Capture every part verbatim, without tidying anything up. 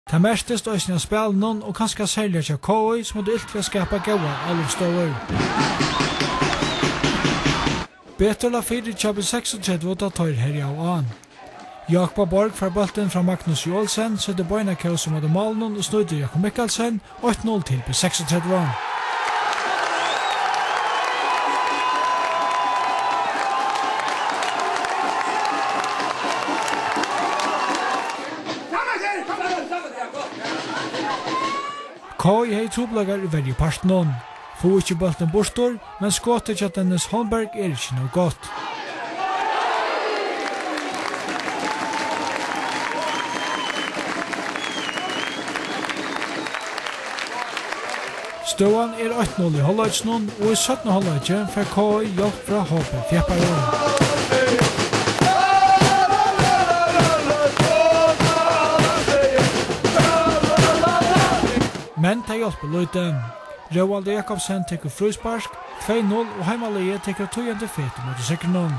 Tað merktist eisini á spælinum og kanska serliga hjá K I, sum høvdu ilt við at skapa góðar álopsstøður. Betur lá fyri hjá B seksogtretivu, tá teir herjaðu á. Jákup á Borg fær bóltin frá Magnus Joelsen, setir beina kós móti málinum og snýtir Jákup Mikkelsen, eitt null til B seksogtretivu. K I hevði trupulleikar í verjupartinum. Fáa ikki bóltin burtur, men skotið hjá Dennis Holmberg er ikki nóg gott. Støðan er eitt null í hálvleikinum, og í seinna hálvleiki fær K I hjálp frá H B Fjepparum. Men tað hjálpir lítið. Róaldur Jakobsen tekur fríspark, tvey null, og heimaliðið tekur týðandi fet ímóti sigrinum.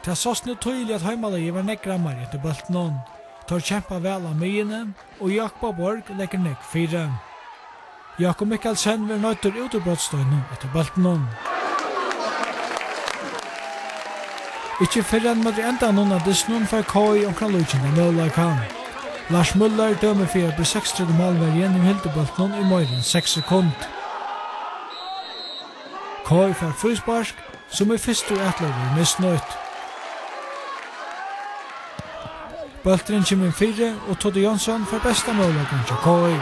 Tað sást nú týðiliga, at heimaliðið var nógv grammari eftir bóltinum. Teir kempa væl á miðjuni, og Jákup á Borg leggur nógv fyri. Jákup Mikkelsen verður noyddur út úr brotstøðinum eftir bóltinum. Ikki fyrr enn móti endanum á dystinum fær K I onkran líkindamøguleika. Lars Müller dømir fyri, at B seksogtretivu málverjin hevur hildið bóltinum í meira enn seks sekund. K I fær fríspark, sum í fyrstu atløgu er misnýtt. Bólturin kemur inn fyri, og Toddi Jónsson fær besta møguleikan hjá K I.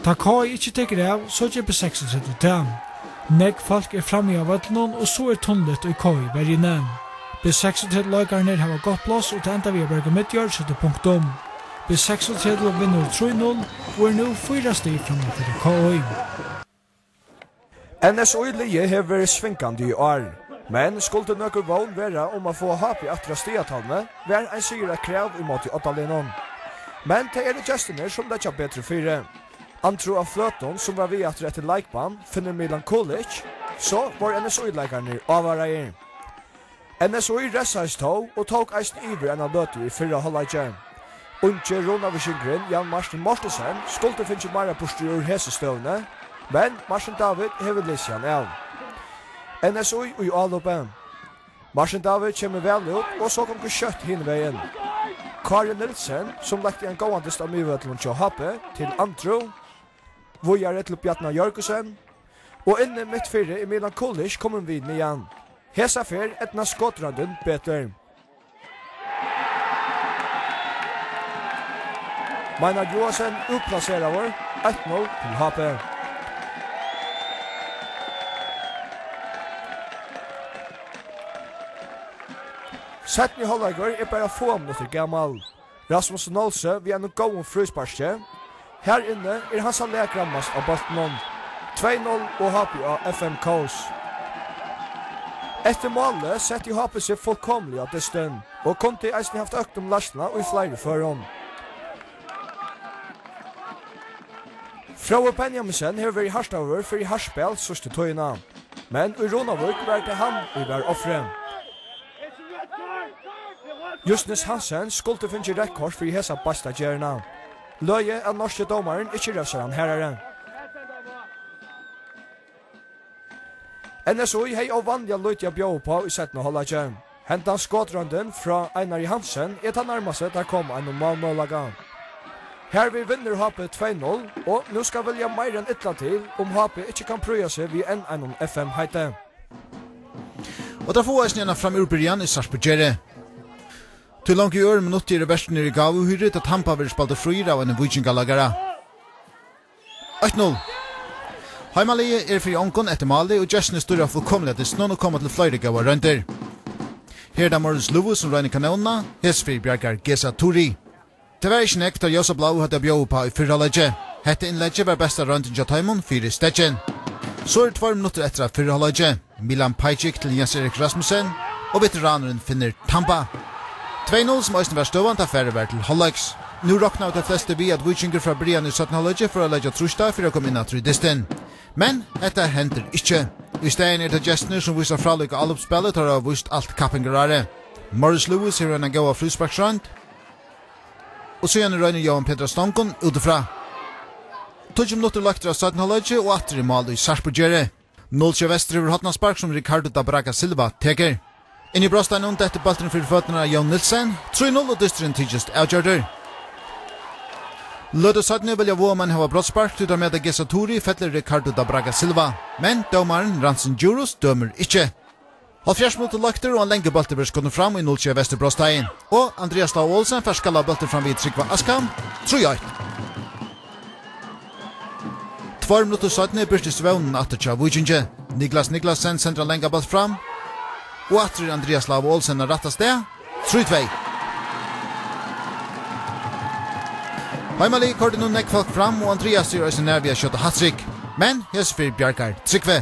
Tá K I ikki tekur av, so ger B seksogtretivu tað. Nógv fólk er frammi á vøllinum, og so er tunnligt í K I-verjuni. B seksogtretivu-leikararnir hava gott pláss, og tað endar við, at Børge Midjord setir punktum. B seksogtretivu vinnur trý null og er nú fýra stig framman fyri K I. N S I-liðið hevur verið svingandi í ár, men skuldi nøkur vón vera um at fáa H B aftur á stigatalvuni, var ein sigur eitt krav ímóti oddaliðnum. Men tað eru gestirnir, sum leggja betur fyri. Andrew á Fløtum, sum var við aftur eftir leikbann, finnur Milan Kulic, so vóru N S I-leikararnir ávaraðir. N S I revsaðist tó og tók eisini yvir eina løtu í fyrra hálvleiki. Ungi runavíkingurin Jan Martin Mortensen skuldi fingið meira burtur úr hesi støðuni, men Martin David hevur lisið hann av. N S I í álopið. Martin David kemur væl út, og so gongur skjótt hin vegin. Kári Nielsen, sum lagdi ein góðan dyst á miðvøllinum hjá H B, til Andrew. Víðari til Bjarna Jørgensen. Og inni mitt fyri er Milan Kulic komin við niðan. Hesa ferð eydnast skotroyndin betur. Meinhard Joensen útplaseraður, eitt null til H B. Seinni hálvleikur er bara fáar minuttir gamal. Rasmus Nolsøe við einum góðum frísparki. Har inni er Hans Alea grammast á bóltinum. Tvey null og H B á F M Kós. Eftir málið setti H B seg fullkomiliga á dystin og kundi eisini havt økt um leiðsluna í fleiri førum. Fróði Benjaminsen hevur verið harðtaður fyri harðspæl síðstu tíðina, men í Runavík var tað hann, ið var ofrið. Justnes Hansen skuldi fingið reytt kort fyri hesa beistagerðina. Løgið, at norski dómarin ikki revsar hann harðari. N S I hevði óvanliga lítið at bjóða upp á í seinna hálvleiki. Hendan skotroyndin frá Einari Hansen er tað nærmasta, teir koma einum málmøguleika. Hervið vinnur H B tvey null, og nú skal vilja meira enn illa til, um H B ikki kann prýða seg við enn einum F M-heiti. Og teir fáa eisini eina framúrbyrjan í Sarpugerði. Tí longu í øðrum minutti eru vertirnir í gávuhýri, tá Tampa verður spældur fríur av einum víkingaleikara. Eitt null. Heimaliðið er fyri ongum eftir máli, og gestirnir stýra fullkomiliga dystinum og koma til fleiri góðar royndir. Her er tað Morris Lúði, sum roynir kanónina, hesa ferð bjargar Geza Turi. Tað var ikki nógv, teir ljósabláu høvdu at bjóða upp á í fyrra leiki. Hetta innleggið var besta royndin hjá teimum fyri steðgin. So eru tveir minuttir eftir av fyrra hálvleiki. Milan Pajcic til Jens Erik Rasmussen og veteranurin Finnur Tamba. Tvey null, sum eisini var støðan, tá farið var til hálvleiks. Nú roknaðu tey flestu við, at Víkingur frá byrjan í seinna hálvleiki fór at leggja trýst á fyri at koma inn aftur í dystin. Men hetta hendir ikki. Í staðin eru tað gestirnir, sum vísa frálíka álopsspælið, teir hava víst alt kappingarárið. Morris Lewis hevur eina góða frísparksroynd. Og síðani roynir Jóhan Petur Stongun útifrá. Tíggju minuttir leiktir av seinna hálvleiki og aftur er mál í Sarpugerði. Null sjey Vestur hevur hornaspark, sum Ricardo da Braga Silva tekur. Inn í brotsteininum dettur bólturin fyri føturnar á Jón Nielsen. Trý null og dysturin tykist avgjørdur. Løtu seinni vilja Vágamenn hava brotsspark, tí teir meta Gesa Turi, fellur Ricardo da Braga Silva. Men dómarin, Ransin Djurus, dømir ikki. Hálvfjerðs minuttir leiktir og ein langur bóltur verður skotin fram í null sjey Vestur brotsteigin. Og Andreas Dao Olsen fær skallað bóltin fram við Trygva Askam. Trý eitt. Tveir minuttir seinni birtist vónin aftur hjá Víkingi. Niklas Niklasen sendir ein langan bólt fram. Og aftur er Andreas Lavo Olsen á rætta stað. Trý tvey. Heimaliðið koyrdi nú nógv fólk fram, og Andreas er eisini nær við at skjóta hat-trick. Men hesa ferð bjargar Trygvi.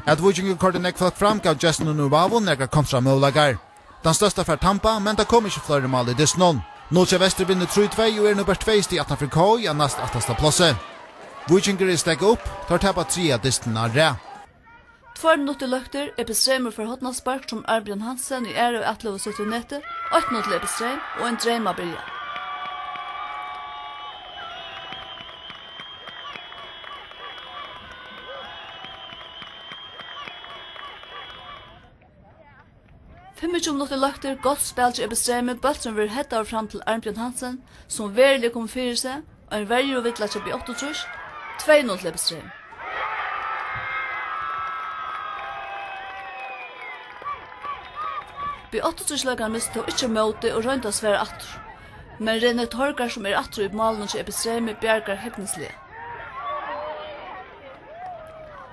At Víkingur koyrdi nógv fólk fram, gav gestunum úr Vágum nakrar kontramøguleikar. Tann størsta fær Tamba, men tað kom ikki fleiri mál í dystinum. Null sjey Vestur vinnur trý tvey og er nú bert tvey stig aftan fyri K Í á næst aftasta plássi. Víkingur er steðgað upp, teir tapa triðja dystin á rað. Tveir minuttir leiktir, Ebbi Streymoy fær hornaspark, sum Arnbjørn Hansen í aðru atløgu setir í netið, eitt null til Ebbi Streym og ein dreym at byrja. Fimmogtjúgu minuttir leiktir, gott spæl hjá Ebbi Streymoy, bólturin verður headaður fram til Arnbjørn Hansen, sum veruliga er komin fyri seg, ein verjuvilli hjá B áttaogtrýss, tvey null til Ebbi Streym. B áttaogtrýss-leikarin misti tó ikki mótið og royndi at svara aftur. Men René Torgar, sum er aftur í málinum hjá Ebbi Streymoy, bjargar hegnisliga.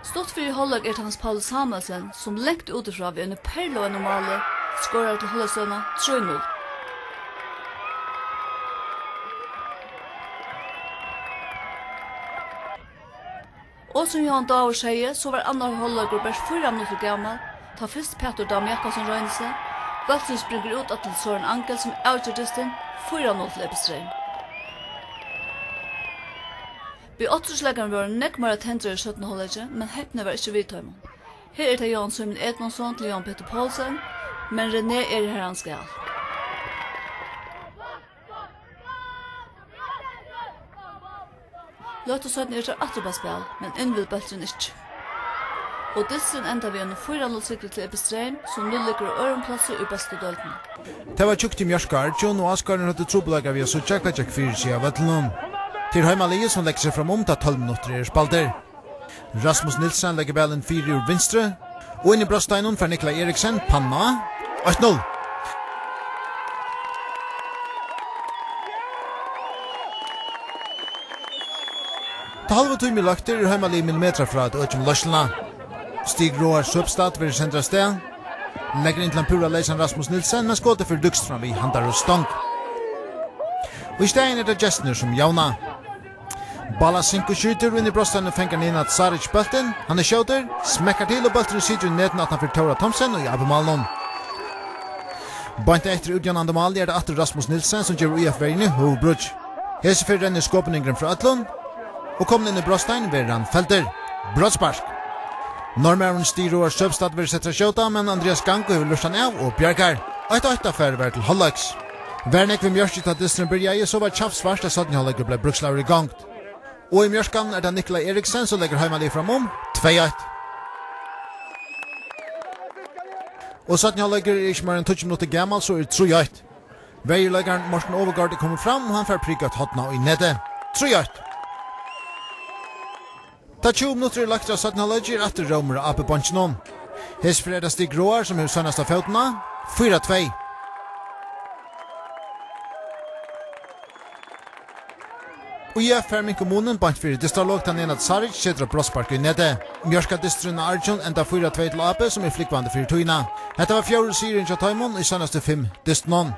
Stutt fyri hálvleik er tað Hans Pauli Samuelsen, sum langt útifrá við einum perlu av einum máli skorar til hálvleiksstøðuna trý null. Og sum Jóhan Dáður segði, so var annar hálvleikur bert fýra minuttir gamal, tá fyrst Pætur Dam Jakobsen roynir seg, bólturin springur út aftur til Søren Angel, sum avger dystin, fýra null til Ebbi Streym. B áttaogtrýss-leikararnir vóru nógv meira tendraðir í seinna hálvleiki, men hepnið var ikki við teimum. Her er tað Jóhan Símun Edmundsson til Jóhan Petur Poulsen, men René er, har hann skal. Løtu seinni eru teir aftur upp á spæl, men inn vil bólturin ikki. Og dysturin endar við einum fýra null sigri til Ebbi Streym, sum nú liggur á øðrum plássi í bestu deildini. Tað var tjúkt í mjørka argjum, og áskoðararnir høvdu trupulleikar við at síggja, hvat gekk fyri seg á vøllinum. Tað er heimaliðið, sum leggur seg fram um, tá tólv minuttir eru spældir. Rasmus Nielsen leggur bóltin fyri úr vinstru. Og inn í brotsteininum fær Nikolaj Eriksen panna. Eitt null. Tá hálvur tími er leiktur, er heimaliðið millimetrar frá at økja um leiðsluna. Stig Roar Søbstad verður sendur av stað. Leggur inn til ein púra leysan Rasmus Nielsen, men skotið fer dýpst fram við handar og stong. Og í staðin er tað gestirnir, sum javna. Bala Sinko skjýtur, og inn í brotsteininum fangar Nenad Saric bóltin. Hann er skjótur, smekkar til, og bólturin situr í netinum aftan fyri Tóra Thomsen í ábyrgdarmálinum. Beint eftir útjavnandi máli er tað aftur Rasmus Nielsen, sum gevur Í F-verjuni høvuðbrýggj. Hesa ferð rennur skopuningurin frá øllum, og komin inn í brotstein verður hann feldur. Brotsspark. Norðmaðurin Stig Roar Søbstad verður settur at skjóta, men Andreas Gango hevur lurt hann av og bjargar. Eitt eitt, tá farið var til hálvleiks. Var nógv í mjørki, tá dysturin byrjaði, so var kjaftsvart, at seinni hálvleikur bleiv brúkslagur í gongd. Og í mjørkanum er tað Nikolaj Eriksen, sum leggur heimaliðið fram um. Tvey eitt. Og seinni hálvleikur er ikki meir enn tíggju minuttir gamal, so er trý eitt. Verjuleikarin Morten Overgaard er komin fram, og hann fær prikað eitt horn í netið. Trý eitt. Tá tjúgu minuttir eru leiktir av seinna hálvleiki, er aftur rómur á A B-beinkinum. Hesa ferð er tað Stig Roar, sum hevur seinasta fótin á. Fýra tvey. Í F fær minkað munin beint fyri dystarlok, tá Nenad Saric setur eitt brotsspark í netið. Mjørkadysturin á Argjum endar fýra tvey til A B, sum er flúgvandi fyri tíðina. Hetta var fjórði sigurin hjá teimum í seinastu fimm dystunum.